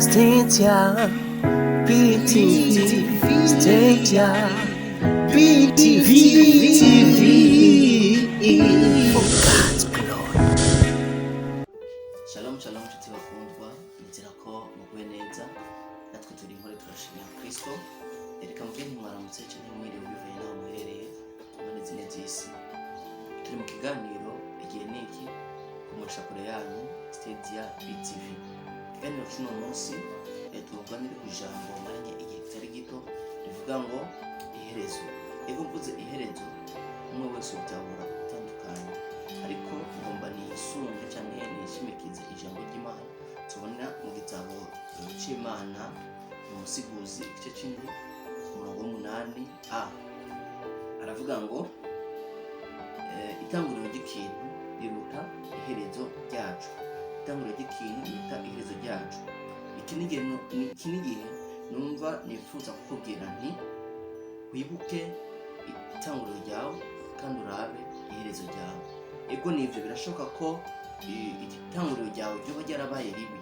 Stadia BTV, Stadia BTV, for God's glory. Shalom shalom, nshuti bakundwa, nizera ko muguwe neza. Natwe turi inkore, turashimira Kristo. Reka mvuge ntimwaramutse canke mwiriwe, bivanye n'aho muherereye ku mpande zine z'isi. Turi mu kiganiro Igihe Niki ku kure yanyu Stadia BTV. Ikiganiro c'uno munsi, tuvuganire ku ijambo maranye igihe kitari gito rivuga ngo iherezo. Ego, mvuze iherezo, umwe wese ubitahura gutandukanye, ariko ngomba nisunge canke nishimikize ijambo ry'Imana tubona mu gitabo c'Imana, mu Musiguzi, igice c'indwi, umurongo w'umunani a. Aravuga ngo itanguriro ry'ikintu riruta iherezo ryacu. Itanguriro ry'ikintu riruta iherezo ryacu. Iki ni igihe numva nifuza kukubwira nti wibuke itanguriro ryawe kandi urabe iherezo ryawe. Ego, nivyo, birashoboka ko itanguriro ryawe ryoba ryarabaye ribi,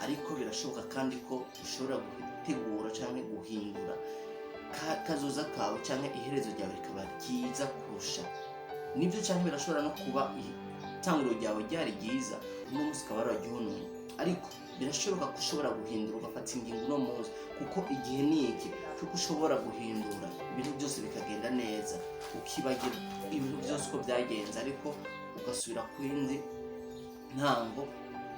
ariko birashoboka kandi ko ushobora gutegura canke guhindura kazoza kawe canke iherezo ryawe rikaba ryiza kurusha. Nibyo, canke birashobora no kuba itanguriro ryawe ryari ryiza, uno munsi ukaba wararyononye, ariko birashoboka ko ushobora guhindura, ugafata ingingo uno munsi, kuko igihe ni iki cy'uko ushobora guhindura ibintu byose bikagenda neza, ukibagira ibintu byose uko byagenze, ariko ugasubira ku yindi ntango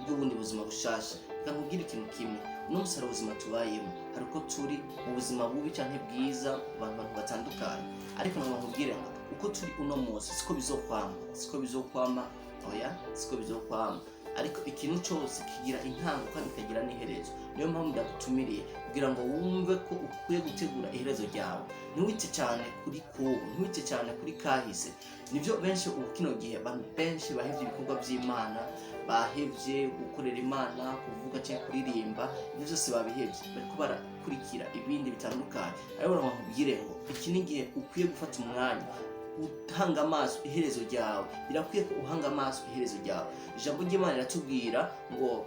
y'ubundi buzima bushasha. Reka nkubwire ikintu kimwe: uno munsi hari ubuzima tubayemo, hari uko turi mu buzima bubi canke bwiza, abantu batandukanye, ariko nagomba nkubwire ngo uko turi uno munsi siko bizokwama, siko bizokwama, oya, siko bizokwama. Ariko ikintu cyose kigira intango kandi kikagira n'iherezo. Niyo mpamvu ndagutumiriye kugira ngo wumve ko ukwiye gutegura iherezo ryawe. Ntiwite cyane kuri kubu, ntiwite cyane kuri kahise. Nibyo, benshi ubu kino gihe, abantu benshi bahevye ibikorwa by'Imana, bahevye gukorera Imana, kuvuga cyangwa kuririmba, ibyo byose babihevye, bariko barakurikira ibindi bitandukanye. Ariko nkubwire ngo iki ni igihe ukwiye gufata umwanya utanga amaso iherezo ryawe. Birakwiye ko uhanga amaso iherezo ryawe. Ijambo ry'Imana riratubwira ngo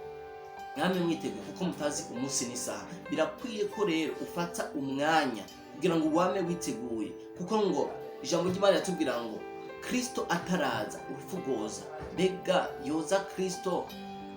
mwame mwiteguye, kuko mutazi umunsi n'isaha. Birakwiye ko rero ufata umwanya kugira ngo wame witeguye, kuko ngo ijambo ry'Imana riratubwira ngo Kristo ataraza, urupfu rwoza. Mbega yoza Kristo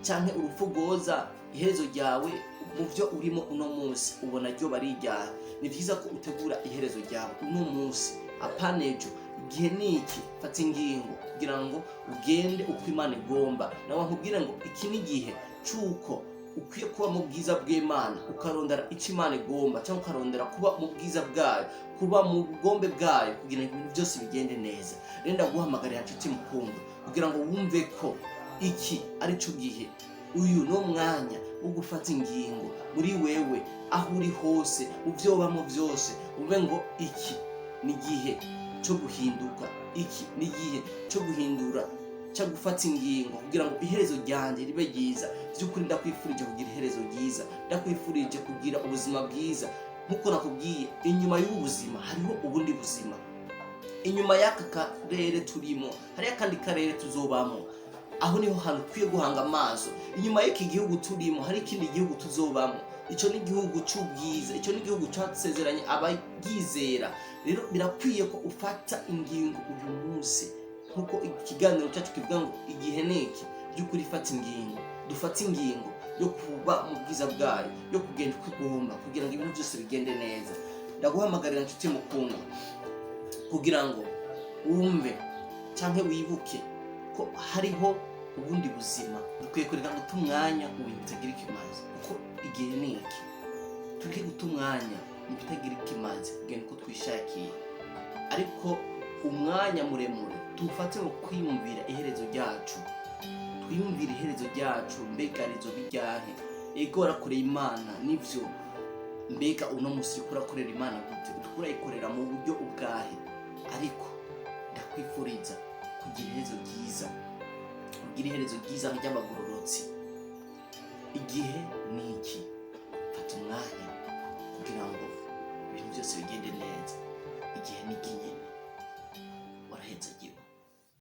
canke urupfu rwoza? Iherezo ryawe mu byo urimo uno munsi ubona ryo bari iryahe? Ni vyiza ko utegura iherezo ryawe uno munsi, apana ejo. Igihe ni iki, fata ingingo kugira ngo ugende uko Imana igomba. Nawe nkubwire ngo iki ni igihe c'uko ukwiye kuba mu bwiza bw'Imana, ukarondera icyo Imana igomba, cyangwa ukarondera kuba mu bwiza bwayo, kuba mu bugombe bwayo, kugira ngo ibintu byose bigende neza. Rero ndaguhamagarira, nshuti mukundwa, kugira ngo wumve ko iki ari cyo gihe, uyu ni umwanya wo gufata ingingo muri wewe, aho uri hose, mu byo ubamo byose, wumve ngo iki ni igihe cyo guhinduka, iki ni igihe cyo guhindura, cyo gufata ingingo kugira ngo iherezo ryanjye ribe ryiza. By'ukuri ndakwifurije kugira iherezo ryiza, ndakwifurije kugira ubuzima bwiza. Nk'uko nakubwiye, inyuma y'ubu buzima hariho ubundi buzima. Inyuma y'aka karere turimo hariho akandi karere tuzobamo. Aho niho hantu ukwiye guhanga amaso. Inyuma y'iki gihugu turimo hari ikindi gihugu tuzobamo. Icyo ni igihugu cy'ubwiza, icyo ni igihugu cyasezeranye abagizera. Rero birakwiye ko ufata ingingo uyu munsi, nk'uko ikiganiro cyacu kivuga ngo Igihe ni iki. By'ukuri fata ingingo, dufate ingingo yo kuba mu bwiza bwayo, yo kugenda uko igomba, kugira ngo ibintu byose bigende neza. Ndaguhamagarira, nshuti mukundwa, kugira ngo wumve cyangwa wibuke ko hariho ubundi buzima. Dukwiye kureka guta umwanya mu bintu bitagira ikimazi, kuko igihe ni iki. Tureke guta umwanya mu bitagira ikimazi, kugenda uko twishakiye, ariko umwanya muremure tuwufate mu kwiyumvira iherezo ryacu. Twiyumvire iherezo ryacu, mbega rizoba iryahe? Ego, warakoreye Imana, nivyo. Mbega uno munsi uriko urakorera Imana gute? Uriko urayikorera mu buryo ubwahe? Ariko ndakwifuriza kugira iherezo ryiza, kugira iherezo ryiza ry'abagororotsi. Igihe ni iki, fata umwanya kugira ngo ibintu byose bigende neza. Igihe ni iki nyene. Warahezagiwe.